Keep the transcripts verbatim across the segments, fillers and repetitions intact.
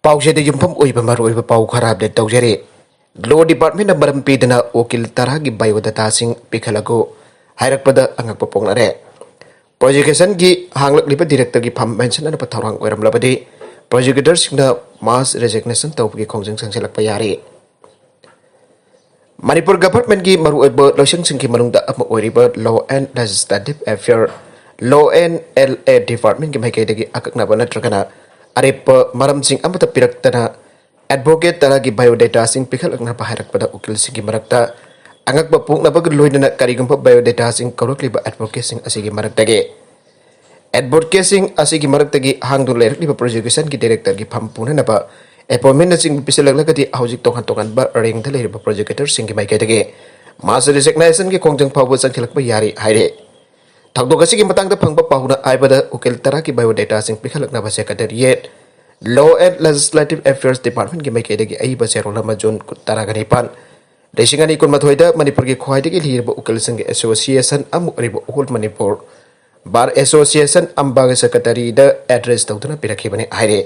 ꯄꯥꯎꯁꯤꯗ ꯌꯨꯝꯐꯝ ꯑꯣꯏꯕ ꯃꯔꯨꯑꯣꯏꯕ ꯄꯥꯎ ꯈꯔ ꯑꯞꯗꯦꯠ ꯇꯧꯖꯔꯤ꯫ ꯂꯣ ꯗꯤꯄꯥꯔꯠꯃꯦꯟꯅ ꯃꯔꯝ ꯄꯤꯗꯅ ꯎꯀꯤꯜ ꯇꯔꯥꯒꯤ ꯕꯥꯏꯑꯣꯗꯥꯇꯥꯁꯤꯡ ꯄꯤꯈꯠꯂꯒꯨ ꯍꯥꯏꯔꯛꯄꯗ ꯑꯉꯛꯄ ꯄꯣꯛꯅꯔꯦ꯫ ꯄ꯭ꯔꯣꯁꯤꯀ꯭ꯌꯨꯁꯟꯒꯤ ꯍꯥꯡꯂꯛꯂꯤꯕ ꯗꯤꯔꯦꯛꯇꯔꯒꯤ ꯐꯝ ꯃꯦꯟꯁꯟꯅꯅꯕ ꯊꯧꯔꯥꯡ ꯑꯣꯏꯔꯝꯂꯕꯗꯤ ꯄ꯭ꯔꯣꯁꯤꯀ꯭ꯌꯨꯇꯔꯁꯤꯡꯅ ꯃꯥꯁ ꯔꯦꯖꯤꯒꯅꯦꯁꯟ ꯇꯧꯕꯒꯤ ꯈꯣꯡꯖꯪ ꯆꯪꯁꯤꯜꯂꯛꯄ ꯌꯥꯔꯤ꯫ ꯃꯅꯤꯄꯨꯔ ꯒꯚꯔꯟꯃꯦꯟꯠꯀꯤ ꯃꯔꯨꯑꯣꯏꯕ ꯂꯣꯏꯁꯪꯁꯤꯡꯒꯤ ꯃꯅꯨꯡꯗ ꯑꯃ ꯑꯣꯏꯔꯤꯕ Law and Legislative Affair, Law and L A Departmentꯀꯤ ꯃꯥꯏꯀꯩꯗꯒꯤ ꯑꯀꯛꯅꯕ ꯅꯠꯇ꯭ꯔꯒꯅ ꯑꯔꯦꯞꯄ ꯃꯔꯝꯁꯤꯡ ꯑꯃꯠꯇ ꯄꯤꯔꯛꯇꯅ ꯑꯦꯗꯚꯣꯀꯦꯠ ꯇꯔꯥꯒꯤ ꯕꯥꯏꯑꯣꯗꯦꯇꯥꯁꯤꯡ ꯄꯤꯈꯠꯂꯛꯅꯕ ꯍꯥꯏꯔꯛꯄꯗ ꯎꯀꯤꯜꯁꯤꯡꯒꯤ ꯃꯔꯛꯇ ꯑꯉꯛꯄ ꯄꯣꯛꯅꯕꯒ ꯂꯣꯏꯅꯅ ꯀꯔꯤꯒꯨꯝꯕ ꯕꯥꯏꯑꯣꯗꯦꯇꯥꯁꯤꯡ ꯀꯧꯔꯛꯂꯤꯕ ꯑꯦꯗꯚꯣꯀꯦꯠꯁꯤꯡ ꯑꯁꯤꯒꯤ ꯃꯔꯛꯇꯒꯤ ꯑꯦꯗꯚꯣꯀꯦꯠꯁꯤꯡ ꯑꯁꯤꯒꯤ ꯃꯔꯛꯇꯒꯤ ꯍꯥꯡꯗꯨꯅ ꯂꯩꯔꯛꯂꯤꯕ ꯄ꯭ꯔꯣꯁꯤꯀ꯭ꯌꯨꯁꯟꯒꯤ ꯗꯥꯏꯔꯦꯛꯇꯔꯒꯤ ꯐꯝ ꯄꯨꯅꯅꯕ ꯑꯦꯄꯣꯏꯟꯃꯦꯟꯅꯆꯤꯡꯕ ꯄꯤꯁꯤꯜꯂꯛꯂꯒꯗꯤ ꯍꯧꯖꯤꯛ ꯇꯣꯉꯥꯟ ꯇꯣꯉꯥꯟꯕ ꯔꯦꯡꯗ ꯂꯩꯔꯤꯕ ꯄ꯭ꯔꯣꯁꯤꯀ꯭ꯌꯨꯇꯔꯁꯤꯡꯒꯤ ꯃꯥꯏꯀꯩꯗꯒꯤ ꯃꯥꯁ ꯔꯤꯖꯤꯒꯅꯦꯁꯟꯒꯤ ꯈꯣꯡꯖꯪ ꯐꯥꯎꯕ ꯆꯪꯁꯤꯜꯂꯛꯄ ꯌꯥꯔꯤ ꯍꯥꯏꯔꯤ꯫ ꯊꯧꯗꯣꯛ ꯑꯁꯤꯒꯤ ꯃꯇꯥꯡꯗ ꯐꯪꯕ ꯄꯥꯎꯅ ꯍꯥꯏꯕꯗ ꯎꯀꯤꯜ ꯇꯔꯥꯒꯤ ꯕꯥꯏꯑꯣꯗꯦꯇꯥꯁꯤꯡ ꯄꯤꯈꯠꯂꯛꯅꯕ ꯁꯦꯀ꯭ꯔꯦꯇꯦꯔꯤꯌꯦꯠ, Law and Legislative Affairs Departmentꯀꯤ ꯃꯥꯏꯀꯩꯗꯒꯤ ꯑꯏꯕ ꯆꯦꯔꯣꯜ ꯑꯃ ꯖꯨꯟ ꯇꯔꯥꯒ ꯅꯤꯄꯥꯟ, ꯂꯤꯁꯤꯡ ꯑꯅꯤ ꯀꯨꯟꯃꯥꯊꯣꯏꯗ ꯃꯅꯤꯄꯨꯔꯒꯤ ꯈ꯭ꯋꯥꯏꯗꯒꯤ ꯂꯤꯔꯕ ꯎꯀꯤꯜꯁꯤꯡꯒꯤ ꯑꯦꯁꯣꯁꯤꯌꯦꯁꯟ ꯑꯃ ꯑꯣꯏꯔꯤꯕ All Manipur Bar Association, ꯑꯝꯕꯥꯒꯤ ꯁꯦꯀ꯭ꯔꯦꯇꯔꯤꯗ ꯑꯦꯗ꯭ꯔꯦꯁ ꯇꯧꯗꯨꯅ ꯄꯤꯔꯛꯈꯤꯕꯅꯤ ꯍꯥꯏꯔꯤ꯫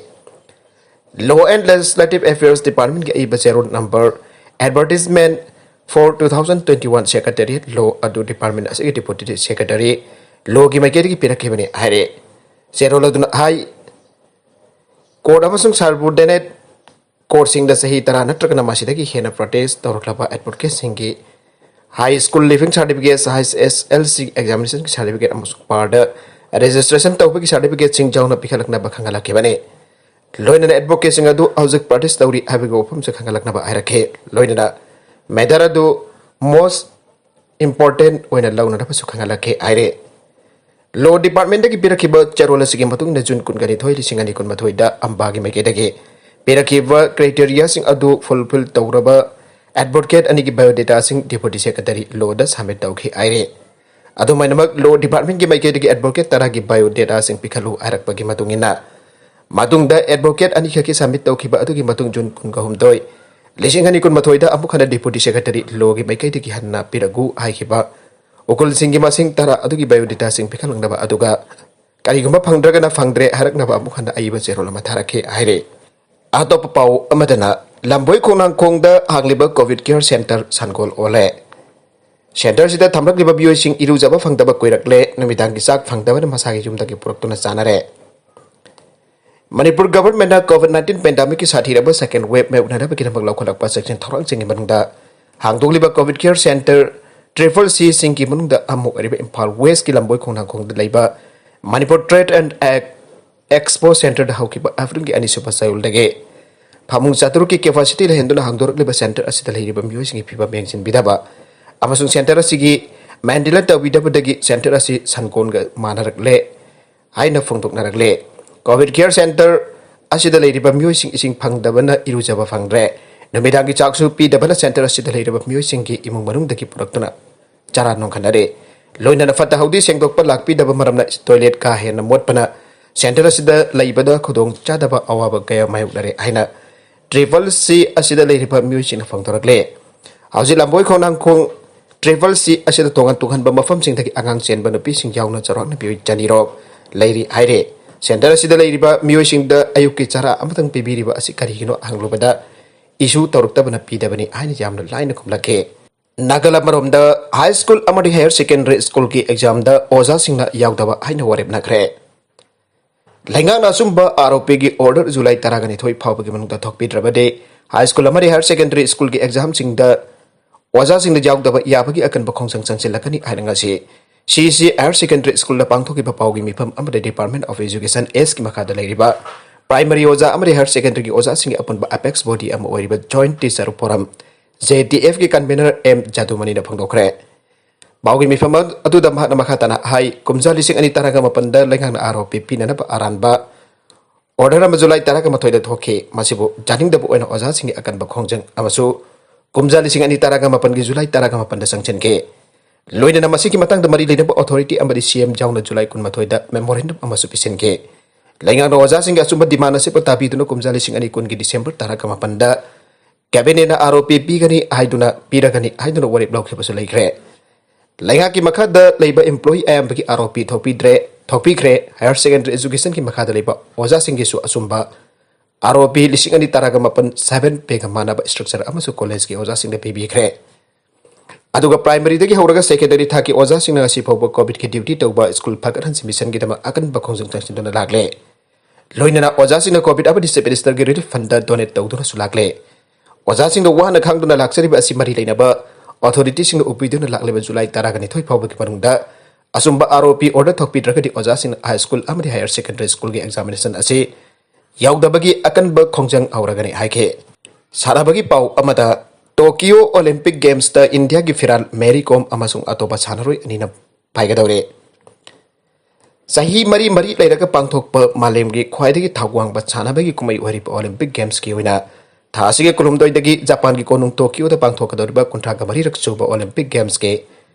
Law and Legislative Affairs Departmentꯀꯤ ꯑꯏꯕ ꯆꯦꯔꯣꯜ number advertisement for two thousand twenty-one Secretariat Law ꯑꯗꯨ ꯗꯤꯄꯥꯔꯠꯃꯦꯟ ꯑꯁꯤꯒꯤ ꯗꯤꯄꯨꯇꯤ ꯁꯦꯀ꯭ꯔꯦꯇꯔꯤ ꯂꯣꯒꯤ ꯃꯥꯏꯀꯩꯗꯒꯤ ꯄꯤꯔꯛꯈꯤꯕꯅꯤ ꯍꯥꯏꯔꯤ꯫ ꯆꯦꯔꯣꯜ ꯑꯗꯨꯅ ꯍꯥꯏ, ꯀꯣꯔꯠ ꯑꯃꯁꯨꯡ ꯁꯕꯑꯣꯔꯗꯤꯅꯦꯠ ꯀꯣꯔꯠꯁꯤꯡꯗ ꯆꯍꯤ ꯇꯔꯥ ꯅꯠꯇ꯭ꯔꯒꯅ ꯃꯁꯤꯗꯒꯤ ꯍꯦꯟꯅ ꯄ꯭ꯔꯦꯛꯇꯤꯁ ꯇꯧꯔꯛꯂꯕ ꯑꯦꯗꯚꯣꯀꯦꯠꯁꯤꯡꯒꯤ high school leaving certificate, high S S L C ꯑꯦꯛꯖꯥꯃꯤꯅꯦꯁꯟꯒꯤ ꯁꯥꯔꯇꯤꯐꯤꯀꯦꯠ ꯑꯃꯁꯨꯡ ꯕꯥꯔꯗ ꯔꯦꯖꯤꯁꯇ꯭ꯔꯦꯁꯟ ꯇꯧꯕꯒꯤ ꯁꯥꯔꯇꯤꯐꯤꯀꯦꯠꯁꯤꯡ ꯌꯥꯎꯅ ꯄꯤꯈꯠꯂꯛꯅꯕ ꯈꯪꯍꯜꯂꯛꯈꯤꯕꯅꯤ꯫ ꯂꯣꯏꯅꯅ ꯑꯦꯗꯚꯣꯀꯦꯠꯁꯤꯡ ꯑꯗꯨ ꯍꯧꯖꯤꯛ ꯄ꯭ꯔꯦꯛꯇꯤꯁ ꯇꯧꯔꯤ ꯍꯥꯏꯕꯒꯤ ꯋꯥꯐꯝꯁꯨ ꯈꯪꯍꯜꯂꯛꯅꯕ ꯍꯥꯏꯔꯛꯈꯤ꯫ ꯂꯣꯏꯅꯅ ꯃꯦꯇꯔ ꯑꯗꯨ most important ꯑꯣꯏꯅ ꯂꯧꯅꯅꯕꯁꯨ ꯈꯪꯍꯜꯂꯛꯈꯤ ꯍꯥꯏꯔꯤ꯫ ꯂꯣ ꯗꯤꯄꯥꯔꯠꯃꯦꯟꯗꯒꯤ ꯄꯤꯔꯛꯈꯤꯕ ꯆꯦꯔꯣꯜ ꯑꯁꯤꯒꯤ ꯃꯇꯨꯡ ꯏꯟꯅ ꯖꯨꯟ ꯀꯨꯟꯒ ꯅꯤꯊꯣꯏ, ꯂꯤꯁꯤꯡ ꯑꯅꯤ ꯀꯨꯟꯃꯥꯊꯣꯏꯗ ꯑꯝꯕꯥꯒꯤ ꯃꯥꯏꯀꯩꯗꯒꯤ ꯄꯤꯔꯛꯈꯤꯕ ꯀ꯭ꯔꯥꯏꯇꯦꯔꯤꯌꯥꯁꯤꯡ ꯑꯗꯨ ꯐꯨꯜꯐꯤꯜ ꯇꯧꯔꯕ ꯑꯦꯗꯚꯣꯀꯦꯠ ꯑꯅꯤꯒꯤ ꯕꯥꯏꯑꯣꯗꯦꯇꯥꯁꯤꯡ ꯗꯤꯄꯨꯇꯤ ꯁꯦꯀ꯭ꯔꯦꯇꯔꯤ ꯂꯣꯗ ꯁꯕꯃꯤꯠ ꯇꯧꯈꯤ ꯍꯥꯏꯔꯤ꯫ ꯑꯗꯨꯃꯥꯏꯅꯃꯛ ꯂꯣ ꯗꯤꯄꯥꯔꯠꯃꯦꯟꯒꯤ ꯃꯥꯏꯀꯩꯗꯒꯤ ꯑꯦꯗꯚꯣꯀꯦꯠ ꯇꯔꯥꯒꯤ ꯕꯥꯏꯑꯣꯗꯦꯇꯥꯁꯤꯡ ꯄꯤꯈꯠꯂꯨ ꯍꯥꯏꯔꯛꯄꯒꯤ ꯃꯇꯨꯡ ꯏꯟꯅ ꯃꯇꯨꯡꯗ ꯑꯦꯗꯚꯣꯀꯦꯠ ꯑꯅꯤꯈꯛꯀꯤ ꯁꯕꯃꯤꯠ ꯇꯧꯈꯤꯕ ꯑꯗꯨꯒꯤ ꯃꯇꯨꯡ ꯖꯨꯟ ꯀꯨꯟꯒ ꯍꯨꯝꯗꯣꯏ, ꯂꯤꯁꯤꯡ ꯑꯅꯤ ꯀꯨꯟꯃꯥꯊꯣꯏꯗ ꯑꯃꯨꯛ ꯍꯟꯅ ꯗꯤꯄꯨꯇꯤ ꯁꯦꯀ꯭ꯔꯦꯇꯔꯤ ꯂꯣꯒꯤ ꯃꯥꯏꯀꯩꯗꯒꯤ ꯍꯟꯅ ꯄꯤꯔꯛꯎ ꯍꯥꯏꯈꯤꯕ ꯎꯀꯤꯜꯁꯤꯡꯒꯤ ꯃꯁꯤꯡ ꯇꯔꯥ ꯑꯗꯨꯒꯤ ꯕꯥꯏꯑꯣꯗꯦꯇꯥꯁꯤꯡ ꯄꯤꯈꯠꯂꯛꯅꯕ ꯑꯗꯨꯒ ꯀꯔꯤꯒꯨꯝꯕ ꯐꯪꯗ꯭ꯔꯒꯅ ꯐꯪꯗ꯭ꯔꯦ ꯍꯥꯏꯔꯛꯅꯕ ꯑꯃꯨꯛ ꯍꯟꯅ ꯑꯏꯕ ꯆꯦꯔꯣꯜ ꯑꯃ ꯊꯥꯔꯛꯈꯤ ꯍꯥꯏꯔꯤ꯫ ꯑꯇꯣꯞꯄ ꯄꯥꯎ ꯑꯃꯗꯅ, ꯂꯝꯕꯣꯏ ꯈꯣꯡꯅꯥꯡꯈꯣꯡꯗ ꯍꯥꯡꯂꯤꯕ ꯀꯣꯚꯤꯗ ꯀꯤꯌꯔ ꯁꯦꯟꯇꯔ ꯁꯟꯒꯣꯜ ꯑꯣꯜꯂꯦ꯫ ꯁꯦꯟꯇꯔꯁꯤꯗ ꯊꯝꯂꯛꯂꯤꯕ ꯃꯤꯑꯣꯏꯁꯤꯡ ꯏꯔꯨꯖꯕ ꯐꯪꯗꯕ ꯀꯨꯏꯔꯛꯂꯦ, ꯅꯨꯃꯤꯗꯥꯡꯒꯤ ꯆꯥꯛ ꯐꯪꯗꯕꯅ ꯃꯁꯥꯒꯤ ꯌꯨꯝꯗꯒꯤ ꯄꯨꯔꯛꯇꯨꯅ ꯆꯥꯅꯔꯦ꯫ ꯃꯅꯤꯄꯨꯔ ꯒꯚꯔꯟꯃꯦꯟꯠꯅ ꯀꯣꯚꯤꯗ ꯅꯥꯏꯟꯇꯤꯟ ꯄꯦꯟꯗꯦꯃꯤꯛꯀꯤ ꯁꯥꯊꯤꯔꯕ ꯁꯦꯀꯦꯟ ꯋꯦꯕ ꯃꯥꯌꯣꯛꯅꯅꯕꯒꯤꯗꯃꯛ ꯂꯧꯈꯠꯂꯛꯄ ꯆꯦꯛꯁꯤꯟ ꯊꯧꯔꯥꯡꯁꯤꯡꯒꯤ ꯃꯅꯨꯡꯗ ꯍꯥꯡꯗꯣꯛꯂꯤꯕ ꯀꯣꯚꯤꯗ ꯀꯤꯌꯔ ꯁꯦꯟꯇꯔ ꯇ꯭ꯔꯤꯄꯜ ꯁꯤꯁꯤꯡꯒꯤ ꯃꯅꯨꯡꯗ ꯑꯃ ꯑꯣꯏꯔꯤꯕ ꯏꯝꯐꯥꯜ ꯋꯦꯁꯀꯤ ꯂꯝꯕꯣꯏ ꯈꯣꯡꯅꯥꯡꯈꯣꯡꯗ ꯂꯩꯕ ꯃꯅꯤꯄꯨꯔ ꯇ꯭ꯔꯦꯗ ꯑꯦꯟ ꯑꯦꯛꯁꯄꯣ ꯁꯦꯟꯇꯔꯗ ꯍꯧꯈꯤꯕ ꯑꯦꯄ꯭ꯔꯤꯜꯒꯤ ꯑꯅꯤꯁꯨꯕ ꯆꯌꯣꯜꯗꯒꯤ ꯐꯃꯨꯡ ꯆꯥꯇꯔꯨꯛꯀꯤ ꯀꯦꯄꯥꯁꯤꯇꯤ ꯂꯩꯍꯟꯗꯨꯅ ꯍꯥꯡꯗꯣꯔꯛꯂꯤꯕ ꯁꯦꯟꯇꯔ ꯑꯁꯤꯗ ꯂꯩꯔꯤꯕ ꯃꯤꯑꯣꯏꯁꯤꯡꯒꯤ ꯐꯤꯕꯝ ꯌꯦꯡꯁꯤꯟꯕꯤꯗꯕ ꯑꯃꯁꯨꯡ ꯁꯦꯟꯇꯔ ꯑꯁꯤꯒꯤ ꯃꯦꯟꯇꯦꯅꯦꯟꯁ ꯇꯧꯕꯤꯗꯕꯗꯒꯤ ꯁꯦꯟꯇꯔ ꯑꯁꯤ ꯁꯟꯀꯣꯟꯒ ꯃꯥꯟꯅꯔꯛꯂꯦ ꯍꯥꯏꯅ ꯐꯣꯡꯗꯣꯛꯅꯔꯛꯂꯦ꯫ ꯀꯣꯚꯤꯗ ꯀꯤꯌꯔ ꯁꯦꯟꯇꯔ ꯑꯁꯤꯗ ꯂꯩꯔꯤꯕ ꯃꯤꯑꯣꯏꯁꯤꯡ ꯏꯁꯤꯡ ꯐꯪꯗꯕꯅ ꯏꯔꯨꯖꯕ ꯐꯪꯗ꯭ꯔꯦ꯫ ꯅꯨꯃꯤꯗꯥꯡꯒꯤ ꯆꯥꯛꯁꯨ ꯄꯤꯗꯕꯅ ꯁꯦꯟꯇꯔ ꯑꯁꯤꯗ ꯂꯩꯔꯤꯕ ꯃꯤꯑꯣꯏꯁꯤꯡꯒꯤ ꯏꯃꯨꯡ ꯃꯅꯨꯡꯗꯒꯤ ꯄꯨꯔꯛꯇꯨꯅ ꯆꯔꯥ ꯅꯣꯡꯈꯠꯅꯔꯦ꯫ ꯂꯣꯏꯅꯅ ꯐꯠꯇ ꯍꯥꯎꯗꯤ ꯁꯦꯡꯗꯣꯛꯄ ꯂꯥꯛꯄꯤꯗꯕ ꯃꯔꯝꯅ ꯇꯣꯏꯂꯦꯠ ꯀꯥ ꯍꯦꯟꯅ ꯃꯣꯠꯄꯅ ꯁꯦꯟꯇꯔ ꯑꯁꯤꯗ ꯂꯩꯕꯗ ꯈꯨꯗꯣꯡ ꯆꯥꯗꯕ ꯑꯋꯥꯕ ꯀꯌꯥ ꯃꯥꯌꯣꯛꯅꯔꯦ ꯍꯥꯏꯅ ꯇ꯭ꯔꯤꯄꯜ ꯁꯤ ꯑꯁꯤꯗ ꯂꯩꯔꯤꯕ ꯃꯤꯑꯣꯏꯁꯤꯡꯅ ꯐꯣꯡꯗꯣꯔꯛꯂꯦ꯫ ꯍꯧꯖꯤꯛ ꯂꯝꯕꯣꯏ ꯈꯣꯡꯅꯥꯡꯈꯣꯡ ꯇ꯭ꯔꯤꯄꯜ ꯁꯤ ꯑꯁꯤꯗ ꯇꯣꯉꯥꯟ ꯇꯣꯉꯥꯟꯕ ꯃꯐꯝꯁꯤꯡꯗꯒꯤ ꯑꯉꯥꯡ ꯆꯦꯟꯕ ꯅꯨꯄꯤꯁꯤꯡ ꯌꯥꯎꯅ ꯆꯥꯎꯔꯥꯛꯅ ꯃꯤꯑꯣꯏ ꯆꯅꯤꯔꯣꯝ ꯂꯩꯔꯤ ꯍꯥꯏꯔꯦ꯫ ꯁꯦꯟꯇꯔ ꯑꯁꯤꯗ ꯂꯩꯔꯤꯕ ꯃꯤꯑꯣꯏꯁꯤꯡꯗ ꯑꯌꯨꯛꯀꯤ ꯆꯔꯥ ꯑꯃꯇꯪ ꯄꯤꯕꯤꯔꯤꯕ ꯑꯁꯤ ꯀꯔꯤꯒꯤꯅꯣ ꯍꯪꯂꯨꯕꯗ, ꯏꯁꯨ ꯇꯧꯔꯛꯇꯕꯅ ꯄꯤꯗꯕꯅꯤ ꯍꯥꯏꯅ ꯌꯥꯝꯅ ꯂꯥꯏꯅ ꯈꯨꯝꯂꯛꯈꯤ꯫ ꯅꯥꯒꯜ ꯑꯃꯔꯣꯝꯗ, ꯍꯥꯏ ꯁ꯭ꯀꯨꯜ ꯑꯃꯗꯤ ꯍꯥꯌꯔ ꯁꯦꯀꯦꯟꯗꯔꯤ ꯁ꯭ꯀꯨꯜꯒꯤ ꯑꯦꯛꯖꯥꯝꯗ ꯑꯣꯖꯥꯁꯤꯡꯅ ꯌꯥꯎꯗꯕ ꯍꯥꯏꯅ ꯋꯥꯔꯦꯞꯅꯈ꯭ꯔꯦ꯫ ꯂꯩꯉꯥꯛꯅ ꯑꯆꯨꯝꯕ ꯑꯥꯔ ꯑꯣ ꯄꯤꯒꯤ ꯑꯣꯔꯗꯔ ꯖꯨꯂꯥꯏ ꯇꯔꯥꯒꯅꯤꯊꯣꯏ ꯐꯥꯎꯕꯒꯤ ꯃꯅꯨꯡꯗ ꯊꯣꯛꯄꯤꯗ꯭ꯔꯕꯗꯤ ꯍꯥꯏ ꯁ꯭ꯀꯨꯜ ꯑꯃꯗꯤ ꯍꯥꯌꯔ ꯁꯦꯀꯦꯟꯗꯔꯤ ꯁ꯭ꯀꯨꯜꯒꯤ ꯑꯦꯛꯖꯥꯝꯁꯤꯡꯗ ꯑꯣꯖꯥꯁꯤꯡꯗ ꯌꯥꯎꯗꯕ ꯌꯥꯕꯒꯤ ꯑꯀꯟꯕ ꯈꯣꯡꯖꯪ ꯆꯪꯁꯤꯜꯂꯛꯀꯅꯤ ꯍꯥꯏꯅ ꯉꯁꯤ ꯁꯤ ꯁꯤ ꯍꯥꯌꯔ ꯁꯦꯀꯦꯟꯗꯔꯤ ꯁ꯭ꯀꯨꯜꯗ ꯄꯥꯡꯊꯣꯛꯈꯤꯕ ꯄꯥꯎꯒꯤ ꯃꯤꯐꯝ ꯑꯃꯗ ꯗꯤꯄꯥꯔꯠꯃꯦꯟ ꯑꯣꯐ ꯑꯦꯖꯨꯀꯦꯁꯟ ꯑꯦꯁꯀꯤ ꯃꯈꯥꯗ ꯂꯩꯔꯤꯕ ꯄ꯭ꯔꯥꯏꯃꯔꯤ ꯑꯣꯖꯥ ꯑꯃꯗꯤ ꯍꯥꯌꯔ ꯁꯦꯀꯦꯟꯗꯔꯤꯒꯤ ꯑꯣꯖꯥꯁꯤꯡꯒꯤ ꯑꯄꯨꯟꯕ ꯑꯦꯄꯦꯛꯁ ꯕꯣꯗꯤ ꯑꯃ ꯑꯣꯏꯔꯤꯕ joint teacher forum, J T ꯑꯦꯐꯀꯤ ꯀꯟꯚꯦꯅꯔ ꯑꯦꯝ ꯖꯥꯗꯨꯃꯅꯤꯅ ꯐꯣꯡꯗꯣꯛꯈ꯭ꯔꯦ꯫ ꯄꯥꯎꯒꯤ ꯃꯤꯐꯝ ꯑꯗꯨꯗ ꯃꯍꯥꯛꯅ ꯃꯈꯥ ꯇꯥꯅ ꯍꯥꯏ, ꯀꯨꯝꯖꯥ ꯂꯤꯁꯤꯡ ꯑꯅꯤ ꯇꯔꯥꯒ ꯃꯥꯄꯟꯗ ꯂꯩꯉꯥꯛꯅ ꯑꯥꯔ ꯑꯣ ꯄꯤ ꯄꯤꯅꯅꯕ ꯑꯔꯥꯟꯕ ꯑꯣꯔꯗꯔ ꯑꯃ ꯖꯨꯂꯥꯏ ꯇꯔꯥꯒ ꯃꯥꯊꯣꯏꯗ ꯊꯣꯛꯈꯤ꯫ ꯃꯁꯤꯕꯨ ꯌꯥꯅꯤꯡꯗꯕ ꯑꯣꯏꯅ ꯑꯣꯖꯥꯁꯤꯡꯒꯤ ꯑꯀꯟꯕ ꯈꯣꯡꯖꯪ ꯑꯃꯁꯨ ꯀꯨꯝꯖꯥ ꯂꯤꯁꯤꯡ ꯑꯅꯤ ꯇꯔꯥꯒ ꯃꯥꯄꯟꯒꯤ ꯖꯨꯂꯥꯏ ꯇꯔꯥꯒ ꯃꯥꯄꯟꯗ ꯆꯪꯁꯤꯟꯈꯤ꯫ ꯂꯣꯏꯅꯅ ꯃꯁꯤꯒꯤ ꯃꯇꯥꯡꯗ ꯃꯔꯤ ꯂꯩꯅꯕ ꯑꯣꯊꯣꯔꯤꯇꯤ ꯑꯃꯗꯤ ꯁꯤ ꯑꯦꯝ ꯌꯥꯎꯅ ꯖꯨꯂꯥꯏ ꯀꯨꯟꯃꯥꯊꯣꯏꯗ ꯃꯦꯃꯣꯔꯦꯟꯗꯝ ꯑꯃꯁꯨ ꯄꯤꯁꯤꯟꯈꯤ꯫ ꯂꯩꯉꯥꯛꯅ ꯑꯣꯖꯥꯁꯤꯡꯒꯤ ꯑꯆꯨꯝꯕ ꯗꯤꯃꯥꯟ ꯑꯁꯤꯕꯨ ꯇꯥꯕꯤꯗꯨꯅ ꯀꯨꯝꯖꯥ ꯂꯤꯁꯤꯡ ꯑꯅꯤ ꯀꯨꯟꯒꯤ ꯗꯤꯁꯦꯝꯕꯔ ꯇꯔꯥꯒ ꯃꯥꯄꯟꯗ ꯀꯦꯕꯤꯅꯦꯠꯅ ꯑꯥꯔ ꯑꯣ ꯄꯤ ꯄꯤꯒꯅꯤ ꯍꯥꯏꯗꯨꯅ, ꯄꯤꯔꯒꯅꯤ ꯍꯥꯏꯗꯨꯅ ꯋꯥꯔꯦꯞ ꯂꯧꯈꯤꯕꯁꯨ ꯂꯩꯈ꯭ꯔꯦ꯫ ꯂꯩꯉꯥꯛꯀꯤ ꯃꯈꯥꯗ ꯂꯩꯕ ꯏꯝꯄ꯭ꯂꯣꯌꯤ ꯑꯌꯥꯝꯕꯒꯤ ꯑꯥꯔ ꯑꯣ ꯄꯤ ꯊꯣꯛꯄꯤꯗ꯭ꯔꯦ, ꯊꯣꯛꯄꯤꯈ꯭ꯔꯦ꯫ ꯍꯥꯌꯔ ꯁꯦꯀꯦꯟꯗꯔꯤ ꯑꯦꯖꯨꯀꯦꯁꯟꯒꯤ ꯃꯈꯥꯗ ꯂꯩꯕ ꯑꯣꯖꯥꯁꯤꯡꯒꯤꯁꯨ ꯑꯆꯨꯝꯕ ꯑꯥꯔ ꯑꯣ ꯄꯤ ꯂꯤꯁꯤꯡ ꯑꯅꯤ ꯇꯔꯥꯒ ꯃꯥꯄꯟ seven pay ꯒ ꯃꯥꯟꯅꯕ structure ꯑꯃꯁꯨ college ꯀꯤ ꯑꯣꯖꯥꯁꯤꯡꯗ ꯄꯤꯕꯤꯈ꯭ꯔꯦ꯫ ꯑꯗꯨꯒ primary ꯗꯒꯤ ꯍꯧꯔꯒ secondary ꯊꯥꯛꯀꯤ ꯑꯣꯖꯥꯁꯤꯡꯅ ꯉꯁꯤ ꯐꯥꯎꯕ COVID ꯀꯤ duty ꯇꯧꯕ school ꯐꯒꯠꯍꯟꯁꯤ mission ꯒꯤꯗꯃꯛ ꯑꯀꯟꯕ ꯈꯣꯡꯖꯪ ꯆꯪꯁꯤꯟꯗꯨꯅ ꯂꯥꯛꯂꯦ꯫ ꯂꯣꯏꯅꯅ ꯑꯣꯖꯥꯁꯤꯡꯅ COVID ꯑꯃꯗꯤ Chief Minister ꯒꯤ relief fund ꯗ donate ꯇꯧꯗꯨꯅꯁꯨ ꯂꯥꯛꯂꯦ꯫ ꯑꯣꯖꯥꯁꯤꯡꯗ ꯋꯥꯅ ꯈꯥꯡꯗꯨꯅ ꯂꯥꯛꯆꯔꯤꯕ ꯑꯁꯤ ꯃꯔꯤ ꯂꯩꯅꯕ authority ꯁꯤꯡꯅ ꯎꯞꯄꯤꯗꯨꯅ ꯂꯥꯛꯂꯤꯕ July ꯇꯔꯥꯒ ꯅꯤꯊꯣꯏ ꯐꯥꯎꯕꯒꯤ ꯃꯅꯨꯡꯗ ꯑꯆꯨꯝꯕ ꯑꯥꯔ ꯑꯣ ꯄꯤ order ꯊꯣꯛꯄꯤꯗ꯭ꯔꯒꯗꯤ ꯑꯣꯖꯥꯁꯤꯡꯅ high school ꯑꯃꯗꯤ higher secondary school ꯒꯤ examination ꯑꯁꯤ ꯌꯥꯎꯗꯕꯒꯤ ꯑꯀꯟꯕ ꯈꯣꯡꯖꯪ ꯍꯧꯔꯒꯅꯤ ꯍꯥꯏꯈꯤ꯫ ꯁꯥꯟꯅꯕꯒꯤ ꯄꯥꯎ ꯑꯃꯗ, Tokyo Olympic Games ꯇ ꯏꯟꯗꯤꯌꯥꯒꯤ ꯐꯤꯔꯥꯜ ꯃꯦꯔꯤ ꯀꯣꯝ ꯑꯃꯁꯨꯡ ꯑꯇꯣꯞꯄ ꯁꯥꯟꯅꯔꯣꯏ ꯑꯅꯤꯅ ꯄꯥꯏꯒꯗꯧꯔꯦ꯫ ꯆꯍꯤ ꯃꯔꯤ ꯃꯔꯤ ꯂꯩꯔꯒ ꯄꯥꯡꯊꯣꯛꯄ ꯃꯥꯂꯦꯝꯒꯤ ꯈ꯭ꯋꯥꯏꯗꯒꯤ ꯊꯧ ꯋꯥꯡꯕ ꯁꯥꯟꯅꯕꯒꯤ ꯀꯨꯝꯍꯩ ꯑꯣꯏꯔꯤꯕ Olympic Games ꯀꯤ ꯑꯣꯏꯅ ꯊꯥ ꯑꯁꯤꯒꯤ ꯀꯨꯟꯍꯨꯝꯗꯣꯏꯗꯒꯤ ꯖꯄꯥꯟꯒꯤ ꯀꯣꯅꯨꯡ ꯇꯣꯀꯤꯌꯣꯗ ꯄꯥꯡꯊꯣꯛꯀꯗꯧꯔꯤꯕ ꯀꯨꯟꯊ꯭ꯔꯥꯒ ꯃꯔꯤꯔꯛ ꯁꯨꯕ Olympic Games ꯀꯤ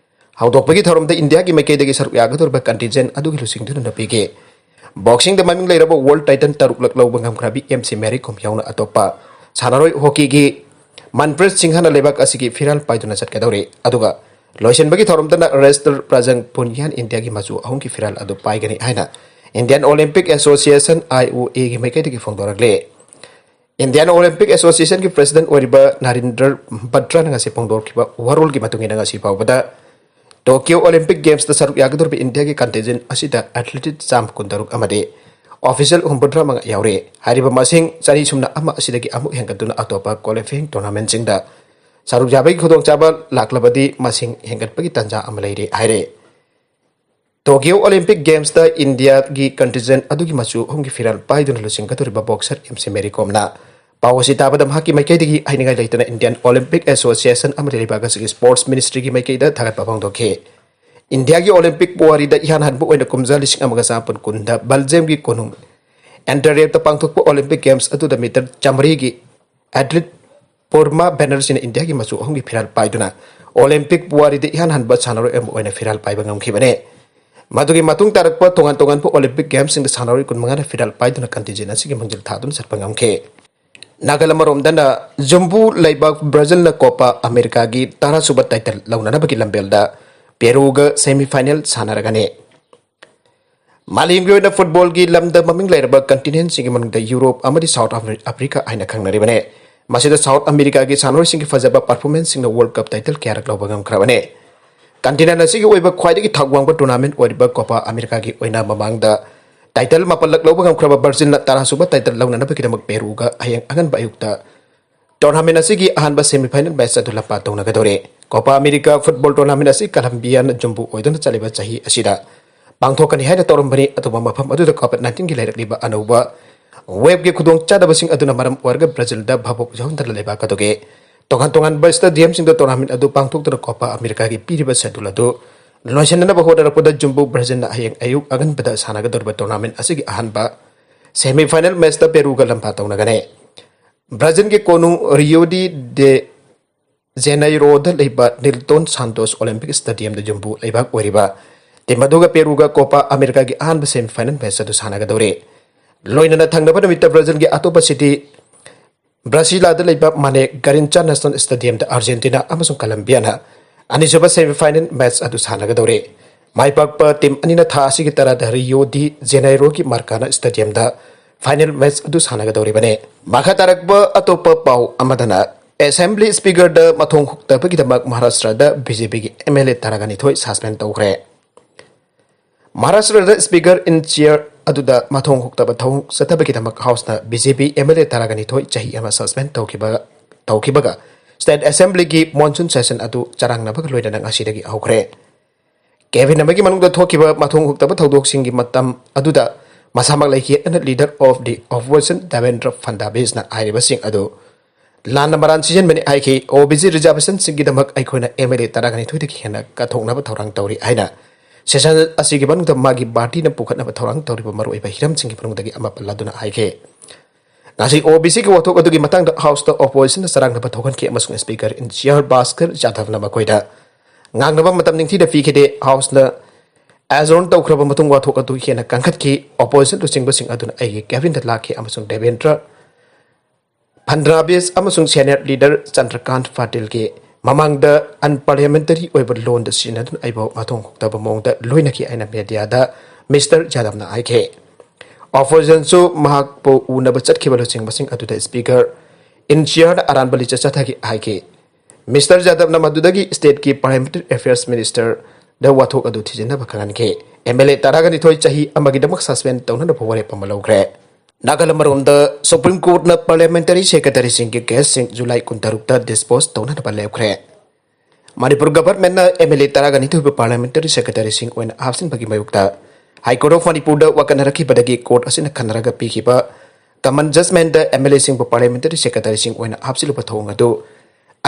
ꯍꯧꯗꯣꯛꯄꯒꯤ ꯊꯧꯔꯝꯗ ꯏꯟꯗꯤꯌꯥꯒꯤ ꯃꯥꯏꯀꯩꯗꯒꯤ ꯁꯔꯨꯛ ꯌꯥꯒꯗꯧꯔꯤꯕ contingent ꯑꯗꯨꯒꯤ ꯂꯨꯆꯤꯡꯗꯨꯅ ꯅꯨꯄꯤꯒꯤ boxing ꯗ ꯃꯃꯤꯡ ꯂꯩꯔꯕ world title ꯇꯔꯨꯛꯂꯛ ꯂꯧꯕ ꯉꯝꯈ꯭ꯔꯕꯤ ꯑꯦꯝ ꯁꯤ ꯃꯦꯔꯤ ꯀꯣꯝ ꯌꯥꯎꯅ ꯑꯇꯣꯞꯄ ꯁꯥꯟꯅꯔꯣꯏ ꯍꯣꯀꯤꯒꯤ ꯃꯟꯄ꯭ꯔꯤꯠ ꯁꯤꯡꯍꯅ ꯂꯩꯕꯥꯛ ꯑꯁꯤꯒꯤ ꯐꯤꯔꯥꯜ ꯄꯥꯏꯗꯨꯅ ꯆꯠꯀꯗꯧꯔꯤ꯫ ꯑꯗꯨꯒ ꯂꯣꯏꯁꯤꯟꯕꯒꯤ ꯊꯧꯔꯝꯗꯅ wrestler ꯄ꯭ꯔꯖꯪ ꯄꯨꯟꯌꯥꯟ ꯏꯟꯗꯤꯌꯥꯒꯤ ꯃꯆꯨ ꯑꯍꯨꯝꯒꯤ ꯐꯤꯔꯥꯜ ꯑꯗꯨ ꯄꯥꯏꯒꯅꯤ ꯍꯥꯏꯅ Indian Olympic Association, I O A ꯒꯤ ꯃꯥꯏꯀꯩꯗꯒꯤ ꯐꯣꯡꯗꯣꯔꯛꯂꯦ꯫ Indian Olympic Association ꯒꯤ president ꯑꯣꯏꯔꯤꯕ ꯅꯥꯔꯤꯟꯗ꯭ꯔ ꯕꯇ꯭ꯔꯥꯅ ꯉꯁꯤ ꯐꯣꯡꯗꯣꯔꯛꯈꯤꯕ ꯋꯥꯔꯣꯜꯒꯤ ꯃꯇꯨꯡ ꯏꯟꯅ ꯉꯁꯤ ꯐꯥꯎꯕꯗ Tokyo Olympic Games ꯇ ꯁꯔꯨꯛ ꯌꯥꯒꯗꯧꯔꯤꯕ ꯏꯟꯗꯤꯌꯥꯒꯤ contingent ꯑꯁꯤꯗ athlete ꯆꯥꯝꯃ ꯀꯨꯟꯇꯔꯨꯛ ꯑꯃꯗꯤ official ꯍꯨꯝꯐꯨꯇꯔꯥ ꯃꯉꯥ ꯌꯥꯎꯔꯤ꯫ ꯍꯥꯏꯔꯤꯕ ꯃꯁꯤꯡ ꯆꯅꯤ ꯁꯨꯞꯅ ꯑꯃ ꯑꯁꯤꯗꯒꯤ ꯑꯃꯨꯛ ꯍꯦꯟꯒꯠꯇꯨꯅ ꯑꯇꯣꯞꯄ qualifying tournament ꯁꯤꯡꯗ ꯁꯔꯨꯛ ꯌꯥꯕꯒꯤ ꯈꯨꯗꯣꯡꯆꯥꯕ ꯂꯥꯛꯂꯕꯗꯤ ꯃꯁꯤꯡ ꯍꯦꯟꯒꯠꯄꯒꯤ ꯇꯥꯟꯖꯥ ꯑꯃ ꯂꯩꯔꯦ ꯍꯥꯏꯔꯦ꯫ Tokyo Olympic Games ꯇ ꯏꯟꯗꯤꯌꯥꯒꯤ contingent ꯑꯗꯨꯒꯤ ꯃꯆꯨ ꯑꯍꯨꯝꯒꯤ ꯐꯤꯔꯥꯜ ꯄꯥꯏꯗꯨꯅ ꯂꯨꯆꯤꯡꯒꯗꯧꯔꯤꯕ boxer ꯑꯦꯝ ꯁꯤ ꯃꯦꯔꯤ ꯀꯣꯝꯅ ꯄꯥꯎ ꯑꯁꯤ ꯇꯥꯕꯗ ꯃꯍꯥꯛꯀꯤ ꯃꯥꯏꯀꯩꯗꯒꯤ ꯍꯥꯏꯅꯤꯡꯉꯥꯏ ꯂꯩꯇꯅ Indian Olympic Association ꯑꯃꯗꯤ ꯂꯩꯕꯥꯛ ꯑꯁꯤꯒꯤ sports ministry ꯒꯤ ꯃꯥꯏꯀꯩꯗ ꯊꯥꯒꯠꯄ ꯐꯣꯡꯗꯣꯛꯈꯤ꯫ ꯏꯟꯗꯤꯌꯥꯒꯤ Olympic ꯄꯨꯋꯥꯔꯤꯗ ꯏꯍꯥꯟ ꯍꯥꯟꯕ ꯑꯣꯏꯅ ꯀꯨꯝꯖꯥ ꯂꯤꯁꯤꯡ ꯑꯃꯒ ꯆꯥꯃꯥꯄꯟ ꯀꯨꯟꯗ ꯕꯜꯖꯤꯌꯝꯒꯤ ꯀꯣꯅꯨꯡ ꯑꯦꯟꯇꯔꯦꯞꯇ ꯄꯥꯡꯊꯣꯛꯄ Olympic Games ꯑꯗꯨꯗ meter ꯆꯥꯃꯔꯤꯒꯤ athlete ꯄꯨꯔꯃꯥ ꯕꯦꯅꯔꯖꯤꯅ ꯏꯟꯗꯤꯌꯥꯒꯤ ꯃꯆꯨ ꯑꯍꯨꯝꯒꯤ ꯐꯤꯔꯥꯜ ꯄꯥꯏꯗꯨꯅ Olympic ꯄꯨꯋꯥꯔꯤꯗ ꯏꯍꯥꯟ ꯍꯥꯟꯕ ꯁꯥꯟꯅꯔꯣꯏ ꯑꯃ ꯑꯣꯏꯅ ꯐꯤꯔꯥꯜ ꯄꯥꯏꯕ ꯉꯝꯈꯤꯕꯅꯤ꯫ ꯃꯗꯨꯒꯤ ꯃꯇꯨꯡ ꯇꯥꯔꯛꯄ ꯇꯣꯉꯥꯟ ꯇꯣꯉꯥꯟꯕ Olympic Games ꯁꯤꯡꯗ ꯁꯥꯟꯅꯔꯣꯏ ꯀꯨꯟꯃꯉꯥꯅ ꯐꯤꯔꯥꯜ ꯄꯥꯏꯗꯨꯅ contingent ꯑꯁꯤꯒꯤ ꯃꯥꯡꯖꯤꯜ ꯊꯥꯗꯨꯅ ꯆꯠꯄ ꯉꯝꯈꯤ꯫ ꯅꯥꯒꯜ ꯑꯃꯔꯣꯝꯗꯅ ꯌꯨꯝꯕꯨ ꯂꯩꯕꯥꯛ ꯕ꯭ꯔꯥꯖꯤꯜꯅ Copa America ꯒꯤ ꯇꯔꯥꯁꯨꯕ title ꯂꯧꯅꯅꯕꯒꯤ ꯂꯝꯕꯦꯜꯗ ꯄꯦꯔꯨꯒ semi final ꯁꯥꯟꯅꯔꯒꯅꯤ꯫ ꯃꯥꯂꯦꯝꯒꯤ ꯑꯣꯏꯅ ꯐꯨꯠꯕꯣꯜꯒꯤ ꯂꯝꯗ ꯃꯃꯤꯡ ꯂꯩꯔꯕ ꯀꯟꯇꯤꯅꯦꯟꯁꯤꯡꯒꯤ ꯃꯅꯨꯡꯗ ꯌꯨꯔꯣꯞ ꯑꯃꯗꯤ ꯁꯥꯎꯠ ꯑꯐ꯭ꯔꯤꯀꯥ ꯍꯥꯏꯅ ꯈꯪꯅꯔꯤꯕꯅꯤ꯫ ꯃꯁꯤꯗ ꯁꯥꯎꯠ ꯑꯃꯦꯔꯤꯀꯥꯒꯤ ꯁꯥꯟꯅꯔꯣꯏꯁꯤꯡꯒꯤ ꯐꯖꯕ ꯄꯔꯐꯣꯔꯃꯦꯟꯁꯁꯤꯡꯅ ꯋꯥꯔꯜ ꯀꯞ ꯇꯥꯏꯇꯜ ꯀꯌꯥꯔꯛ ꯂꯧꯕ ꯉꯝꯈ꯭ꯔꯕꯅꯤ꯫ ꯀꯟꯇꯤꯅꯦꯟ ꯑꯁꯤꯒꯤ ꯑꯣꯏꯕ ꯈ꯭ꯋꯥꯏꯗꯒꯤ ꯊꯧ ꯋꯥꯡꯕ ꯇꯣꯔꯅꯥꯃꯦꯟ ꯑꯣꯏꯔꯤꯕ ꯀꯣꯄꯥ ꯑꯃꯦꯔꯤꯀꯥꯒꯤ ꯑꯣꯏꯅ ꯃꯃꯥꯡꯗ ꯇꯥꯏꯇꯜ ꯃꯥꯄꯜꯂꯛ ꯂꯧꯕ ꯉꯝꯈ꯭ꯔꯕ ꯕ꯭ꯔꯥꯖꯤꯜꯅ ꯇꯔꯥꯁꯨꯕ ꯇꯥꯏꯇꯜ ꯂꯧꯅꯅꯕꯒꯤꯗꯃꯛ ꯄꯦꯔꯨꯒ ꯍꯌꯦꯡ ꯑꯉꯟꯕ ꯑꯌꯨꯛꯇ ꯇꯣꯔꯅꯥꯃꯦꯟ ꯑꯁꯤꯒꯤ ꯑꯍꯥꯟꯕ ꯁꯦꯃꯤꯐꯥꯏꯅꯦꯜ ꯃꯦꯆ ꯑꯗꯨ ꯂꯝꯄꯥꯛ ꯇꯧꯅꯒꯗꯧꯔꯤ꯫ ꯀꯣꯄꯥ ꯑꯃꯦꯔꯤꯀꯥ ꯐꯨꯠꯕꯣꯜ ꯇꯣꯔꯅꯥꯃꯦꯟ ꯑꯁꯤ ꯀꯂꯝꯕꯤꯌꯥꯅ ꯌꯨꯝꯕꯨ ꯑꯣꯏꯗꯨꯅ ꯆꯠꯂꯤꯕ ꯆꯍꯤ ꯑꯁꯤꯗ ꯄꯥꯡꯊꯣꯛꯀꯅꯤ ꯍꯥꯏꯅ ꯇꯧꯔꯝꯕꯅꯤ꯫ ꯑꯗꯨꯕꯨ ꯃꯐꯝ ꯑꯗꯨꯗ ꯀꯣꯚꯤꯗ ꯅꯥꯏꯟꯇꯤꯟꯒꯤ ꯂꯩꯔꯛꯂꯤꯕ ꯑꯅꯧꯕ ꯋꯦꯕꯀꯤ ꯈꯨꯗꯣꯡꯆꯥꯗꯕꯁꯤꯡ ꯑꯗꯨꯅ ꯃꯔꯝ ꯑꯣꯏꯔꯒ ꯕ꯭ꯔꯥꯖꯤꯜꯗ ꯚꯥꯕꯣꯛ ꯌꯥꯎꯍꯟꯗꯅ ꯂꯩꯕꯥꯛ ꯑꯗꯨꯒꯤ ꯇꯣꯉꯥꯟ ꯇꯣꯉꯥꯟꯕ ꯁ꯭ꯇꯦꯗꯤꯌꯝꯁꯤꯡꯗ ꯇꯣꯔꯅꯥꯃꯦꯟ ꯑꯗꯨ ꯄꯥꯡꯊꯣꯛꯇꯨꯅ ꯀꯣꯄꯥ ꯑꯃꯦꯔꯤꯀꯥꯒꯤ ꯄꯤꯔꯤꯕ ꯁꯦꯗꯨꯜ ꯑꯗꯨ ꯂꯣꯏꯁꯤꯟꯅꯅꯕ ꯍꯣꯠꯅꯔꯛꯄꯗ ꯌꯨꯝꯕꯨ ꯕ꯭ꯔꯥꯖꯤꯜꯅ ꯍꯌꯦꯡ ꯑꯌꯨꯛ ꯑꯉꯟꯕꯗ ꯁꯥꯟꯅꯒꯗꯧꯔꯤꯕ ꯇꯣꯔꯅꯥꯃꯦꯟ ꯑꯁꯤꯒꯤ ꯑꯍꯥꯟꯕ ꯁꯦꯃꯤꯐꯥꯏꯅꯦꯜ ꯃꯦꯆꯇ ꯄꯦꯔꯨꯒ ꯂꯝꯕꯥ ꯇꯧꯅꯒꯅꯤ꯫ ꯕ꯭ꯔꯥꯖꯤꯜꯒꯤ ꯀꯣꯅꯨꯡ ꯔꯤꯌꯣ ꯗꯤ ꯗꯦ ꯖꯦꯅꯩꯔꯣꯗ ꯂꯩꯕ ꯅꯤꯜꯇꯣꯟ ꯁꯥꯟꯇꯣꯁ ꯑꯣꯂꯦꯝꯄꯤꯛ ꯁ꯭ꯇꯦꯗꯤꯌꯝꯗ ꯌꯨꯝꯕꯨ ꯂꯩꯕꯥꯛ ꯑꯣꯏꯔꯤꯕ ꯇꯤꯝ ꯑꯗꯨꯒ ꯄꯦꯔꯨꯒ ꯀꯣꯄꯥ ꯑꯃꯦꯔꯤꯀꯥꯒꯤ ꯑꯍꯥꯟꯕ ꯁꯦꯃꯤꯐꯥꯏꯅꯦꯜ ꯃꯦꯆ ꯑꯗꯨ ꯁꯥꯟꯅꯒꯗꯧꯔꯤ꯫ ꯂꯣꯏꯅꯅ ꯊꯪꯅꯕ ꯅꯨꯃꯤꯠꯇ ꯕ꯭ꯔꯥꯖꯤꯜꯒꯤ ꯑꯇꯣꯞꯄ ꯁꯤꯇꯤ ꯕ꯭ꯔꯥꯁꯤꯂꯥꯗ ꯂꯩꯕ ꯃꯥꯅꯦ ꯒꯥꯔꯤꯟꯆꯥ ꯅꯦꯁꯅꯦꯜ ꯁ꯭ꯇꯦꯗꯤꯌꯝꯗ ꯑꯥꯔꯖꯦꯟꯇꯤꯅꯥ ꯑꯃꯁꯨꯡ ꯀꯂꯝꯕꯤꯌꯥꯅ ꯑꯅꯤꯁꯨꯕ ꯁꯦꯃꯤꯐꯥꯏꯅꯦꯜ ꯃꯦꯆ ꯑꯗꯨ ꯁꯥꯟꯅꯒꯗꯧꯔꯤ꯫ ꯃꯥꯏ ꯄꯥꯛꯄ ꯇꯤꯝ ꯑꯅꯤꯅ ꯊꯥ ꯑꯁꯤꯒꯤ ꯇꯔꯥꯗ ꯔꯤꯌꯣ ꯗꯤ ꯖꯦꯅꯩꯔꯣꯒꯤ ꯃꯥꯔꯀꯥꯅꯥ ꯁ꯭ꯇꯦꯗꯤꯌꯝꯗ ꯐꯥꯏꯅꯦꯜ ꯃꯦꯆ ꯑꯗꯨ ꯁꯥꯟꯅꯒꯗꯧꯔꯤꯕꯅꯤ꯫ ꯃꯈꯥ ꯇꯥꯔꯛꯄ ꯑꯇꯣꯞꯄ ꯄꯥꯎ ꯑꯃꯗꯅ, ꯑꯦꯁꯦꯝꯕ꯭ꯂꯤ ꯁ꯭ꯄꯤꯀꯔꯗ ꯃꯊꯣꯡ ꯍꯨꯛꯇꯕꯒꯤꯗꯃꯛ ꯃꯍꯥꯔꯥꯁꯇ꯭ꯔꯗ ꯕꯤ ꯖꯦ ꯄꯤꯒꯤ ꯑꯦꯝ ꯑꯦꯜ ꯑꯦ ꯇꯔꯥꯒ ꯅꯤꯊꯣꯏ ꯁꯁꯄꯦꯟ ꯇꯧꯈ꯭ꯔꯦ꯫ ꯃꯍꯥꯔꯥꯁꯇ꯭ꯔꯗ ꯁ꯭ꯄꯤꯀꯔ ꯏꯟ ꯆꯤꯌꯔ ꯑꯗꯨꯗ ꯃꯊꯣꯡ ꯍꯨꯛꯇꯕ ꯊꯧꯑꯣꯡ ꯆꯠꯊꯕꯒꯤꯗꯃꯛ ꯍꯥꯎꯁꯅ B J P M L A ꯇꯔꯥꯒ ꯅꯤꯊꯣꯏ ꯆꯍꯤ ꯑꯃ ꯁꯁꯄꯦꯟ ꯇꯧꯈꯤꯕ, ꯇꯧꯈꯤꯕꯒ ꯁ꯭ꯇꯦꯠ ꯑꯦꯁꯦꯝꯕ꯭ꯂꯤꯒꯤ ꯃꯣꯟꯁꯨꯟ ꯁꯦꯁꯟ ꯑꯗꯨ ꯆꯔꯥꯡꯅꯕꯒ ꯂꯣꯏꯅꯅ ꯉꯁꯤꯗꯒꯤ ꯍꯧꯈ꯭ꯔꯦ꯫ ꯀꯦꯕꯤꯟ ꯑꯃꯒꯤ ꯃꯅꯨꯡꯗ ꯊꯣꯛꯈꯤꯕ ꯃꯊꯣꯡ ꯍꯨꯛꯇꯕ ꯊꯧꯗꯣꯛꯁꯤꯡꯒꯤ ꯃꯇꯝ ꯑꯗꯨꯗ ꯃꯁꯥꯃꯛ ꯂꯩꯈꯤ ꯍꯥꯏꯅ leader of the opposition Debendra ꯐꯟꯗꯥꯕꯤꯁꯅ ꯍꯥꯏꯔꯤꯕꯁꯤꯡ ꯑꯗꯨ ꯂꯥꯟꯅ ꯃꯔꯥꯟ ꯁꯤꯖꯤꯟꯕꯅꯤ ꯍꯥꯏꯈꯤ꯫ ꯑꯣ ꯕꯤ ꯁꯤ ꯔꯤꯖꯥꯔꯕꯦꯁꯟꯁꯤꯡꯒꯤꯗꯃꯛ ꯑꯩꯈꯣꯏꯅ ꯑꯦꯝ ꯑꯦꯜ ꯑꯦ ꯇꯔꯥꯒ ꯅꯤꯊꯣꯏꯗꯒꯤ ꯍꯦꯟꯅ ꯀꯠꯊꯣꯛꯅꯕ ꯊꯧꯔꯥꯡ ꯇꯧꯔꯤ ꯍꯥꯏꯅ ꯁꯦꯁꯟ ꯑꯁꯤꯒꯤ ꯃꯅꯨꯡꯗ ꯃꯥꯒꯤ ꯄꯥꯔꯇꯤꯅ ꯄꯨꯈꯠꯅꯕ ꯊꯧꯔꯥꯡ ꯇꯧꯔꯤꯕ ꯃꯔꯨꯑꯣꯏꯕ ꯍꯤꯔꯝꯁꯤꯡꯒꯤ ꯃꯅꯨꯡꯗꯒꯤ ꯑꯃ ꯄꯜꯂꯗꯨꯅ ꯍꯥꯏꯈꯤ꯫ ꯉꯁꯤ ꯑꯣ ꯕꯤ ꯁꯤꯒꯤ ꯋꯥꯊꯣꯛ ꯑꯗꯨꯒꯤ ꯃꯇꯥꯡꯗ ꯍꯥꯎꯁꯇ ꯑꯣꯄꯣꯖꯤꯁꯟꯅ ꯆꯔꯥꯡꯅꯕ ꯊꯣꯛꯍꯟꯈꯤ ꯑꯃꯁꯨꯡ ꯁ꯭ꯄꯤꯀꯔ ꯏꯟ ꯆꯤꯌꯔ ꯚꯥꯁꯀꯔ ꯖꯥꯙꯕꯅ ꯃꯈꯣꯏꯗ ꯉꯥꯡꯅꯕ ꯃꯇꯝ ꯅꯤꯡꯊꯤꯅ ꯄꯤꯈꯤꯗꯦ꯫ ꯍꯥꯎꯁꯅ ꯑꯦꯖꯣꯔꯟ ꯇꯧꯈ꯭ꯔꯕ ꯃꯇꯨꯡ ꯋꯥꯊꯣꯛ ꯑꯗꯨ ꯍꯦꯟꯅ ꯀꯟꯈꯠꯈꯤ꯫ ꯑꯣꯄꯣꯖꯤꯁꯟ ꯂꯨꯆꯤꯡꯕꯁꯤꯡ ꯑꯗꯨꯅ ꯑꯩꯒꯤ ꯀꯦꯕꯤꯟꯗ ꯂꯥꯛꯈꯤ ꯑꯃꯁꯨꯡ ꯗꯦꯕꯦꯟꯗ꯭ꯔ ꯐꯟꯗ꯭ꯔꯥꯕꯤꯁ ꯑꯃꯁꯨꯡ ꯁꯦꯅꯦꯠ ꯂꯤꯗꯔ ꯆꯟꯗ꯭ꯔꯀꯥꯟꯠ ꯄꯥꯇꯤꯜꯒꯤ ꯃꯃꯥꯡꯗ ꯑꯟꯄꯥꯔꯂꯤꯌꯥꯃꯦꯟꯇꯔꯤ ꯑꯣꯏꯕ ꯂꯣꯟꯗ ꯁꯤꯖꯤꯟꯅꯗꯨꯅ ꯑꯩꯕꯨ ꯃꯊꯣꯡ ꯍꯨꯛꯇꯕ ꯃꯑꯣꯡꯗ ꯂꯣꯏꯅꯈꯤ꯫ ꯑꯩꯅ ꯃꯦꯗꯤꯌꯥꯗ ꯃꯤꯁꯇꯔ ꯌꯥꯗꯕꯅ ꯍꯥꯏꯈꯤ꯫ ꯑꯣꯄꯣꯖꯤꯁꯟꯁꯨ ꯃꯍꯥꯛꯄꯨ ꯎꯅꯕ ꯆꯠꯈꯤꯕ ꯂꯨꯆꯤꯡꯕꯁꯤꯡ ꯑꯗꯨꯗ ꯁ꯭ꯄꯤꯀꯔ ꯏꯟꯆꯤꯌꯥꯔꯗ ꯑꯔꯥꯟꯕ ꯂꯤꯆꯠ ꯆꯠꯊꯈꯤ ꯍꯥꯏꯈꯤ꯫ ꯃꯤꯁꯇꯔ ꯌꯥꯗꯕꯅ ꯃꯗꯨꯗꯒꯤ ꯁ꯭ꯇꯦꯠꯀꯤ ꯄꯥꯔꯂꯤꯌꯥꯃꯦꯟꯇꯔꯤ ꯑꯦꯐꯤꯌꯔꯁ ꯃꯤꯅꯤꯁꯇꯔꯗ ꯋꯥꯊꯣꯛ ꯑꯗꯨ ꯊꯤꯖꯤꯟꯅꯕ ꯈꯪꯍꯟꯈꯤ꯫ ꯑꯦꯝ ꯑꯦꯜ ꯑꯦ ꯇꯔꯥꯒ ꯅꯤꯊꯣꯏ ꯆꯍꯤ ꯑꯃꯒꯤꯗꯃꯛ ꯁꯁꯄꯦꯟ ꯇꯧꯅꯅꯕ ꯋꯥꯔꯦꯞ ꯑꯃ ꯂꯧꯈ꯭ꯔꯦ꯫ ꯅꯥꯒꯥꯂꯦꯟ ꯃꯔꯣꯝꯗ ꯁꯨꯄ꯭ꯔꯤꯝ ꯀꯣꯔꯠꯅ ꯄꯥꯔꯂꯤꯌꯥꯃꯦꯟꯇꯔꯤ ꯁꯦꯀ꯭ꯔꯦꯇꯔꯤꯁꯤꯡꯒꯤ ꯀꯦꯁꯁꯤꯡ ꯖꯨꯂꯥꯏ ꯀꯨꯟꯇꯔꯨꯛꯇ ꯗꯤꯁꯄꯣꯖ ꯇꯧꯅꯅꯕ ꯂꯦꯞꯈ꯭ꯔꯦ꯫ ꯃꯅꯤꯄꯨꯔ ꯒꯚꯔꯟꯃꯦꯟꯠꯅ ꯑꯦꯝ ꯑꯦꯜ ꯑꯦ ꯇꯔꯥꯒ ꯅꯤꯊꯣꯏꯕꯨ ꯄꯥꯔꯂꯤꯌꯥꯃꯦꯟꯇꯔꯤ ꯁꯦꯀ꯭ꯔꯦꯇꯔꯤꯁꯤꯡ ꯑꯣꯏꯅ ꯍꯥꯞꯆꯤꯟꯕꯒꯤ ꯃꯥꯌꯣꯛꯇ ꯍꯥꯏ ꯀꯣꯔꯠ ꯑꯣꯐ ꯃꯅꯤꯄꯨꯔꯗ ꯋꯥꯀꯠꯅꯔꯛꯈꯤꯕꯗꯒꯤ ꯀꯣꯔꯠ ꯑꯁꯤꯅ ꯈꯟꯅꯔꯒ ꯄꯤꯈꯤꯕ ꯀꯃꯟ ꯖꯖꯃꯦꯟꯠꯇ ꯑꯦꯝ ꯑꯦꯜ ꯑꯦꯁꯤꯡꯕꯨ ꯄꯥꯔꯂꯤꯌꯥꯃꯦꯟꯇꯔꯤ ꯁꯦꯀ꯭ꯔꯦꯇꯔꯤꯁꯤꯡ ꯑꯣꯏꯅ ꯍꯥꯞꯆꯤꯜꯂꯨꯕ ꯊꯧꯑꯣꯡ ꯑꯗꯨ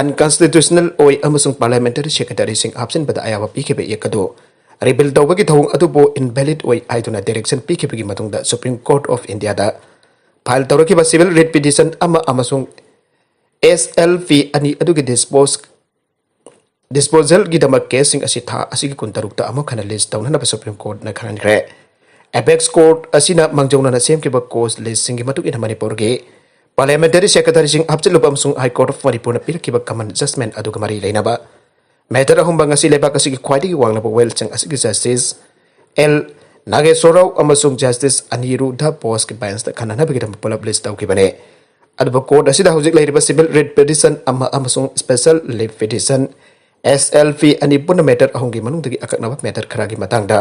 ꯑꯟꯀꯟꯁꯇꯤꯇ꯭ꯌꯨꯁꯅꯦꯜ ꯑꯣꯏ ꯑꯃꯁꯨꯡ ꯄꯥꯔꯂꯤꯌꯥꯃꯦꯟꯇꯔꯤ ꯁꯦꯀ꯭ꯔꯦꯇꯔꯤꯁꯤꯡ ꯍꯥꯞꯆꯤꯟꯕꯗ ꯑꯌꯥꯕ ꯄꯤꯈꯤꯕ ꯑꯦꯛ ꯑꯗꯨ ꯔꯤꯄꯤꯜ ꯇꯧꯕꯒꯤ ꯊꯧꯑꯣꯡ ꯑꯗꯨꯕꯨ ꯏꯟꯚꯦꯂꯤꯗ ꯑꯣꯏ ꯍꯥꯏꯗꯨꯅ ꯗꯥꯏꯔꯦꯛꯁꯟ ꯄꯤꯈꯤꯕꯒꯤ ꯃꯇꯨꯡꯗ ꯁꯨꯄ꯭ꯔꯤꯝ ꯀꯣꯔꯠ ꯑꯣꯐ ꯏꯟꯗꯤꯌꯥꯗ ꯐꯥꯏꯜ ꯇꯧꯔꯛꯈꯤꯕ ꯁꯤꯚꯤꯜ ꯔꯤꯠ ꯄꯤꯇꯤꯁꯟ ꯑꯃ ꯑꯃꯁꯨꯡ ꯑꯦꯁ ꯑꯦꯜ ꯄꯤ ꯑꯅꯤ ꯑꯗꯨꯒꯤ ꯗꯤꯁꯄꯣꯖ ꯗꯤꯁꯄꯣꯖꯦꯜꯒꯤꯗꯃꯛ ꯀꯦꯁꯁꯤꯡ ꯑꯁꯤ ꯊꯥ ꯑꯁꯤꯒꯤ ꯀꯨꯟꯇꯔꯨꯛꯇ ꯑꯃꯨꯛ ꯍꯟꯅ ꯂꯤꯁ ꯇꯧꯅꯅꯕ ꯁꯨꯄ꯭ꯔꯤꯝ ꯀꯣꯔꯠꯅ ꯈꯪꯍꯟꯈ꯭ꯔꯦ꯫ ꯑꯦꯄꯦꯛꯁ ꯀꯣꯔꯠ ꯑꯁꯤꯅ ꯃꯥꯡꯖꯧꯅꯅ ꯁꯦꯝꯈꯤꯕ ꯀꯣꯁ ꯂꯤꯁꯁꯤꯡꯒꯤ ꯃꯇꯨꯡ ꯏꯟꯅ ꯃꯅꯤꯄꯨꯔꯒꯤ ꯄꯥꯔꯂꯤꯌꯥꯃꯦꯟꯇꯔꯤ ꯁꯦꯀ꯭ꯔꯦꯇꯔꯤꯁꯤꯡ ꯍꯥꯞꯆꯤꯜꯂꯨꯕ ꯑꯃꯁꯨꯡ ꯍꯥꯏ ꯀꯣꯔꯠ ꯑꯣꯐ ꯃꯅꯤꯄꯨꯔꯅ ꯄꯤꯔꯛꯈꯤꯕ ꯀꯃꯟ ꯖꯖꯃꯦꯟꯠ ꯑꯗꯨꯒ ꯃꯔꯤ ꯂꯩꯅꯕ ꯃꯦꯇꯔ ꯑꯍꯨꯝꯕ ꯉꯁꯤ ꯂꯩꯕꯥꯛ ꯑꯁꯤꯒꯤ ꯈ꯭ꯋꯥꯏꯗꯒꯤ ꯋꯥꯡꯂꯕ ꯋꯦꯜꯁꯤꯡ ꯑꯁꯤꯒꯤ ꯖꯁꯇꯤꯁ ꯑꯦꯜ ꯅꯥꯒꯦꯁꯣꯔ ꯔꯥꯎ ꯑꯃꯁꯨꯡ ꯖꯁꯇꯤꯁ ꯑꯅꯤꯔꯨꯗ ꯕꯣꯁꯀꯤ ꯕꯦꯟꯁꯇ ꯈꯟꯅꯅꯕꯒꯤꯗꯃꯛ ꯄꯨꯂꯞ ꯂꯤꯁ ꯇꯧꯈꯤꯕꯅꯤ꯫ ꯑꯗꯨꯕꯨ ꯀꯣꯔꯠ ꯑꯁꯤꯗ ꯍꯧꯖꯤꯛ ꯂꯩꯔꯤꯕ ꯁꯤꯚꯤꯜ ꯔꯤꯠ ꯄꯤꯇꯤꯁꯟ ꯑꯃ ꯑꯃꯁꯨꯡ ꯁ꯭ꯄꯦꯁꯦꯜ ꯂꯤꯞ ꯄꯤꯇꯤꯁꯟ, ꯑꯦꯁ ꯑꯦꯜ ꯄꯤ ꯑꯅꯤ ꯄꯨꯟꯅ ꯃꯦꯇꯔ ꯑꯍꯨꯝꯒꯤ ꯃꯅꯨꯡꯗꯒꯤ ꯑꯀꯛꯅꯕ ꯃꯦꯇꯔ ꯈꯔꯒꯤ ꯃꯇꯥꯡꯗ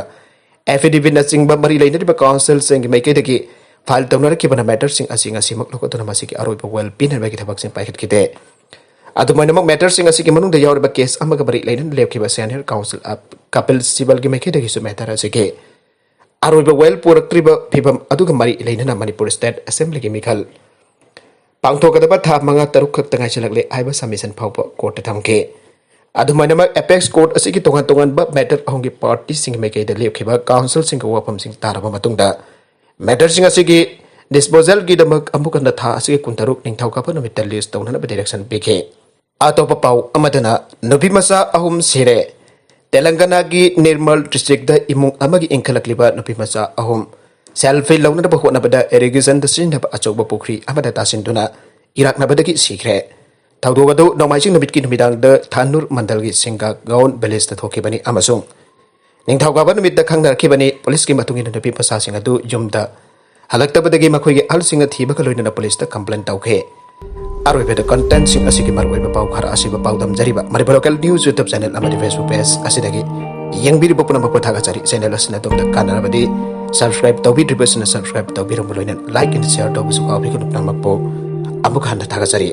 ꯑꯦꯐꯤꯗꯦꯚꯤꯠꯅꯆꯤꯡꯕ ꯃꯔꯤ ꯂꯩꯅꯔꯤꯕ ꯀꯥꯎꯟꯁꯤꯜꯁꯤꯡꯒꯤ ꯃꯥꯏꯀꯩꯗꯒꯤ ꯐꯥꯏꯜ ꯇꯧꯅꯔꯛꯈꯤꯕꯅ ꯃꯦꯇꯔꯁꯤꯡ ꯑꯁꯤ ꯉꯁꯤꯃꯛ ꯂꯧꯈꯠꯇꯨꯅ ꯃꯁꯤꯒꯤ ꯑꯔꯣꯏꯕ ꯋꯦꯜ ꯄꯤꯅꯕꯒꯤ ꯊꯕꯛꯁꯤꯡ ꯄꯥꯏꯈꯠꯈꯤꯗꯦ꯫ ꯑꯗꯨꯃꯥꯏꯅꯃꯛ ꯃꯦꯇꯔꯁꯤꯡ ꯑꯁꯤꯒꯤ ꯃꯅꯨꯡꯗ ꯌꯥꯎꯔꯤꯕ ꯀꯦꯁ ꯑꯃꯒ ꯃꯔꯤ ꯂꯩꯅꯅ ꯂꯦꯞꯈꯤꯕ ꯁꯦꯅꯤꯌꯔ ꯀꯥꯎꯟꯁꯤꯜ ꯑꯣꯐ ꯀꯄꯤꯜ ꯁꯤꯕꯜꯒꯤ ꯃꯥꯏꯀꯩꯗꯒꯤꯁꯨ ꯃꯦꯇꯔ ꯑꯁꯤꯒꯤ ꯑꯔꯣꯏꯕ ꯋꯦꯜ ꯄꯨꯔꯛꯇ꯭ꯔꯤꯕ ꯐꯤꯕꯝ ꯑꯗꯨꯒ ꯃꯔꯤ ꯂꯩꯅꯅ ꯃꯅꯤꯄꯨꯔ ꯁ꯭ꯇꯦꯠ ꯑꯦꯁꯦꯝꯕ꯭ꯂꯤꯒꯤ ꯃꯤꯈꯜ ꯄꯥꯡꯊꯣꯛꯀꯗꯕ ꯊꯥ ꯃꯉꯥ ꯇꯔꯨꯛ ꯈꯛꯇ ꯉꯥꯏꯁꯤꯜꯂꯛꯂꯦ ꯍꯥꯏꯕ ꯁꯕꯃꯤꯁꯟ ꯐꯥꯎꯕ ꯀꯣꯔꯠꯇ ꯊꯝꯈꯤ꯫ ꯑꯗꯨꯃꯥꯏꯅꯃꯛ ꯑꯦꯄꯦꯛꯁ ꯀꯣꯔꯠ ꯑꯁꯤꯒꯤ ꯇꯣꯉꯥꯟ ꯇꯣꯉꯥꯟꯕ ꯃꯦꯇꯔ ꯑꯍꯨꯝꯒꯤ ꯄꯥꯔꯇꯤꯁꯤꯡꯒꯤ ꯃꯥꯏꯀꯩꯗ ꯂꯦꯞꯈꯤꯕ ꯀꯥꯎꯟꯁꯤꯜꯁꯤꯡꯒꯤ ꯋꯥꯐꯝꯁꯤꯡ ꯇꯥꯔꯕ ꯃꯇꯨꯡꯗ ꯃꯦꯇꯔꯁꯤꯡ ꯑꯁꯤꯒꯤ ꯗꯤꯁꯄꯣꯖꯦꯜꯒꯤꯗꯃꯛ ꯑꯃꯨꯛ ꯍꯟꯅ ꯊꯥ ꯑꯁꯤꯒꯤ ꯀꯨꯟꯇꯔꯨꯛ ꯅꯤꯡꯊꯧꯀꯥꯕ ꯅꯨꯃꯤꯠꯇ ꯂꯤꯁ ꯇꯧꯅꯅꯕ ꯗꯥꯏꯔꯦꯛꯁꯟ ꯄꯤꯈꯤ꯫ ꯑꯇꯣꯞꯄ ꯄꯥꯎ ꯑꯃꯗꯅ ꯅꯨꯄꯤ ꯃꯆꯥ ꯑꯍꯨꯝ ꯁꯤꯔꯦ꯫ ꯇꯦꯂꯪꯒꯅꯥꯒꯤ ꯅꯤꯔꯃꯜ ꯗꯤꯁꯇ꯭ꯔꯤꯛꯇ ꯏꯃꯨꯡ ꯑꯃꯒꯤ ꯏꯟꯈꯠꯂꯛꯂꯤꯕ ꯅꯨꯄꯤ ꯃꯆꯥ ꯑꯍꯨꯝ ꯁꯦꯜꯐꯤ ꯂꯧꯅꯅꯕ ꯍꯣꯠꯅꯕꯗ ꯏꯔꯤꯒꯦꯁꯟꯗ ꯁꯤꯖꯤꯟꯅꯕ ꯑꯆꯧꯕ ꯄꯨꯈ꯭ꯔꯤ ꯑꯃꯗ ꯇꯥꯁꯤꯟꯗꯨꯅ ꯏꯔꯥꯛꯅꯕꯗꯒꯤ ꯁꯤꯈ꯭ꯔꯦ꯫ ꯊꯧꯗꯣꯛ ꯑꯗꯨ ꯅꯣꯡꯃꯥꯏꯖꯤꯡ ꯅꯨꯃꯤꯠꯀꯤ ꯅꯨꯃꯤꯗꯥꯡꯗ ꯊꯥꯅꯨꯔ ꯃꯟꯗꯜꯒꯤ ꯁꯤꯡꯒꯥ ꯒꯥꯎꯟ ꯚꯤꯂꯦꯖꯇ ꯊꯣꯛꯈꯤꯕꯅꯤ ꯑꯃꯁꯨꯡ ꯅꯤꯡꯊꯧꯀꯥꯕ ꯅꯨꯃꯤꯠꯇ ꯈꯪꯅꯔꯛꯈꯤꯕꯅꯤ꯫ ꯄꯨꯂꯤꯁꯀꯤ ꯃꯇꯨꯡ ꯏꯟꯅ ꯅꯨꯄꯤ ꯃꯆꯥꯁꯤꯡ ꯑꯗꯨ ꯌꯨꯝꯗ ꯍꯜꯂꯛꯇꯕꯗꯒꯤ ꯃꯈꯣꯏꯒꯤ ꯑꯍꯜꯁꯤꯡꯅ ꯊꯤꯕꯒ ꯂꯣꯏꯅꯅ ꯄꯨꯂꯤꯁꯇ ꯀꯝꯄ꯭ꯂꯦꯟ ꯇꯧꯈꯤ꯫ ꯑꯔꯣꯏꯕꯗ ꯀꯟꯇꯦꯟꯁꯤꯡ ꯑꯁꯤꯒꯤ ꯃꯔꯨꯑꯣꯏꯕ ꯄꯥꯎ ꯈꯔ ꯑꯁꯤꯕꯨ ꯄꯥꯎꯗꯝꯖꯔꯤꯕ Manipur local news YouTube channel ꯑꯃꯗꯤ ꯐꯦꯁꯕꯨꯛ ꯄꯦꯖ ꯑꯁꯤꯗꯒꯤ ꯌꯦꯡꯕꯤꯔꯤꯕ ꯄꯨꯝꯅꯃꯛꯄꯨ ꯊꯥꯒꯠꯆꯔꯤ꯫ ꯆꯦꯅꯦꯜ ꯑꯁꯤꯅ ꯑꯗꯣꯝꯗ ꯀꯥꯟꯅꯔꯕꯗꯤ ꯁꯕꯁꯀ꯭ꯔꯥꯏꯕ ꯇꯧꯕꯤꯗ꯭ꯔꯤꯕꯁꯤꯅ ꯁꯕꯁꯀ꯭ꯔꯥꯏꯕ ꯇꯧꯕꯤꯔꯝꯕ ꯂꯣꯏꯅꯅ ꯂꯥꯏꯛ ꯑꯦꯟ ꯁꯤꯌꯔ ꯇꯧꯕꯁꯨ ꯀꯥꯎꯕꯤꯒꯅꯨ꯫ ꯄꯨꯝꯅꯃꯛꯄꯨ ꯑꯃꯨꯛ ꯍꯟꯅ ꯊꯥꯒꯠꯆꯔꯤ꯫